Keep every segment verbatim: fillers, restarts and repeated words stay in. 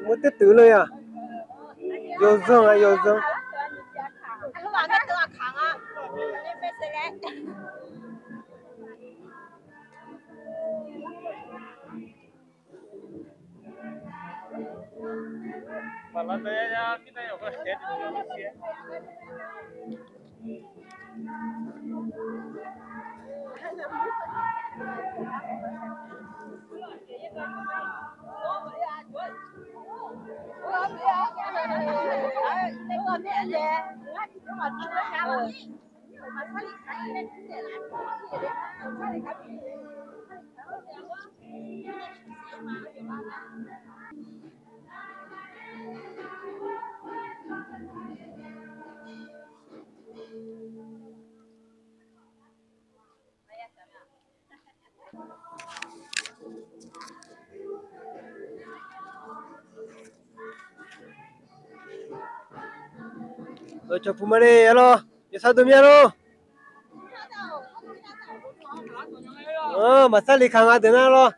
Meuq teuv teuv lar ya. Yawzanr-a yawzanr. Cawqpuq male arlawr, yawsar dov mya lor. Maqsar li kaq nga deuq nar lor.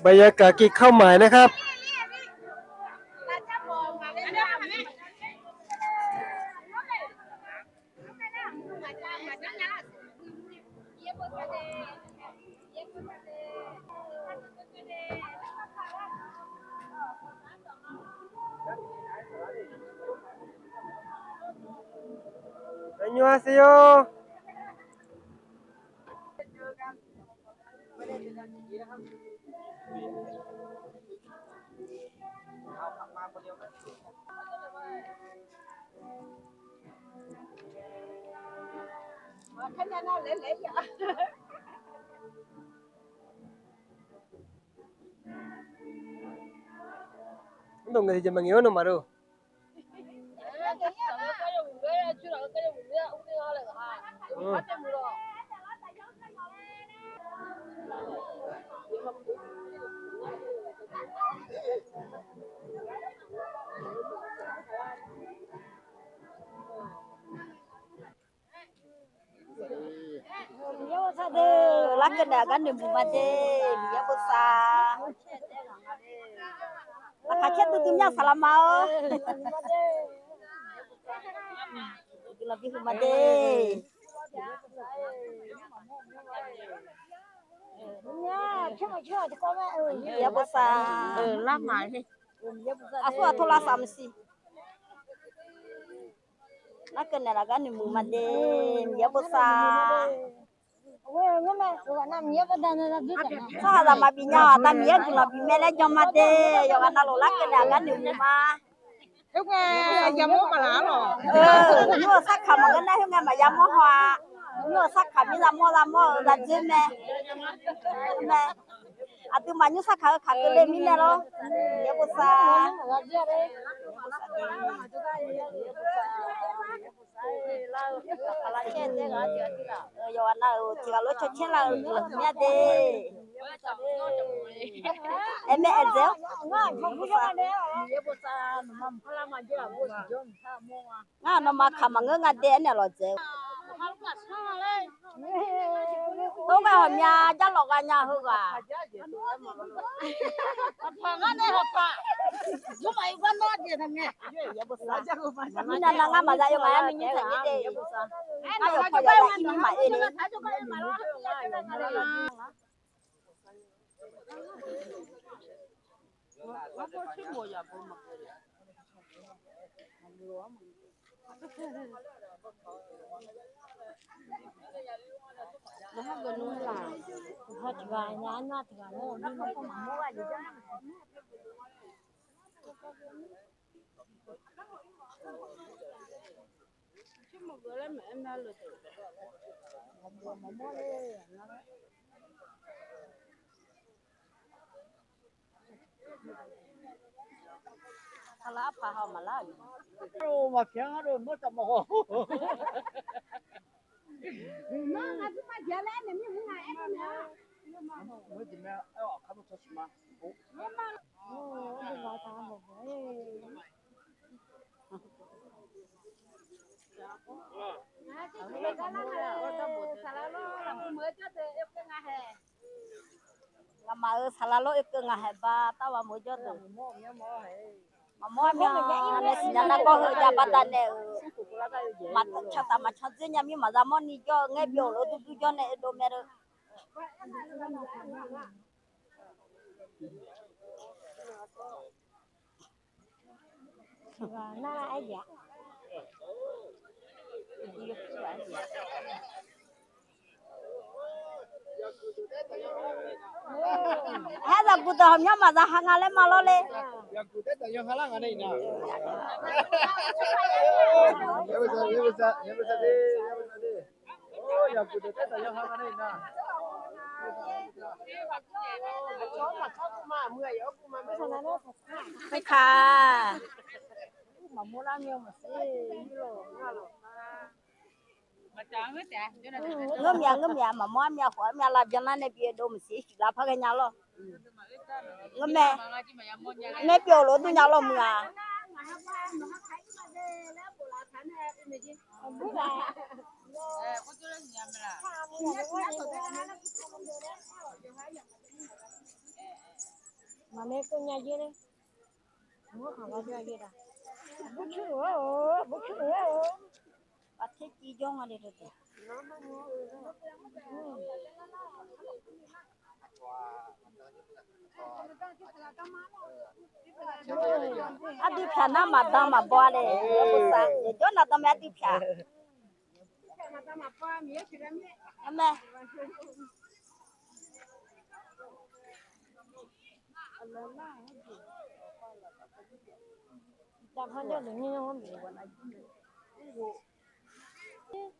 Baqya kaq ki kar maqaer nar kar. Nymr aqsur yawr. Mr dov ngae tiqjeq maqngeur-awr nawmaf dov. Miqyaer bosav deuq larkeuv naeq aqgar noeqmuiq ma de. Miqyaer bosav. Laqkhaq caer duidui mya saqlaq ma-awr. Uqduq laf bi huiq ma de. Miqyaer bosav. Aqsur aqtov lavsav maqsiq. Larkeuv naeq lafgar noeqmuiq ma de. Miqyaer bosav. Tsawrhaqzaq maqbif nya-awq, aqda Miqyaer guiqlanq bif mae laer jan ma de. Yawqghaq navluf larkeuv naeq lafgar noeqmuiq ma. Nymr-euq sarkaq maqngeur nar khoerngae maqya mawr haw-a. Nymr-euq sarkaq mir za mawr za mawr-eu za dzoer mae. Aqduimaf nymr sarkaq-eu kaq keuvle mirnae lor. Miqyaer bosav. Yawqghaq nav-euq tiq ghaq lof cawcaer lar-eu guiqlanq mya de. Aermaer aerdzae-awr. Ngar nawmaf kaq maqngeur nga de aernaeq lawqdzaeq-eu. Tov ghae hawqmya jarlawq gha nya heughaq. Mirnae nav ngar maqza yawmaf yar ni nymr taq ngar de. Ngar yawqpaw yawqza ir ni maqoe ni. Aqlaf arpaq haw maqlar-euq. Maqpyaeq-anr ngar dov mawr taq mawf haw. Ngaqmaf-euq saqlaq lor oekeuv ngaq haeq ba, tawva meuq-eu jawr deuq. Maqmawr armyan nae siqnya nargawr heu jav baqdanae-euq, maqcan taq maqcan dzoer nya mir maqza mawrni jawr-eu ngaer byov-euq lof durdur jawr nae oedov mae lor. Aer zaqguq deuq hawqmyanr maqza ha nga laer ma lawr le. Maqkaq. Ngeurmya ngeurmya maqmawr armya khof armya lavbyan lar nae bi-eu dov maqsiq siqlar par ghae nya lawr. Ngeurmae. Ngaer byov-euq lof dur nya lawr muiq-aq. Aqter civ jawr nga le. Aqdui pyaq nar maqdan maqbaw-a le. Yawqjawr nav dan mae aqdui pyaq. Mae.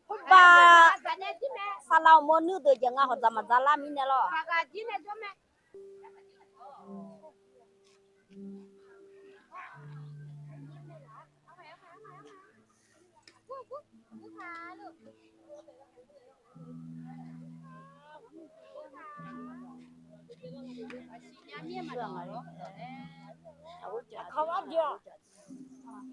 Khoerbav saqlaq uqmov nuir deuq jeq nga hawq dzaq maqdzaq lar mirnae lawr.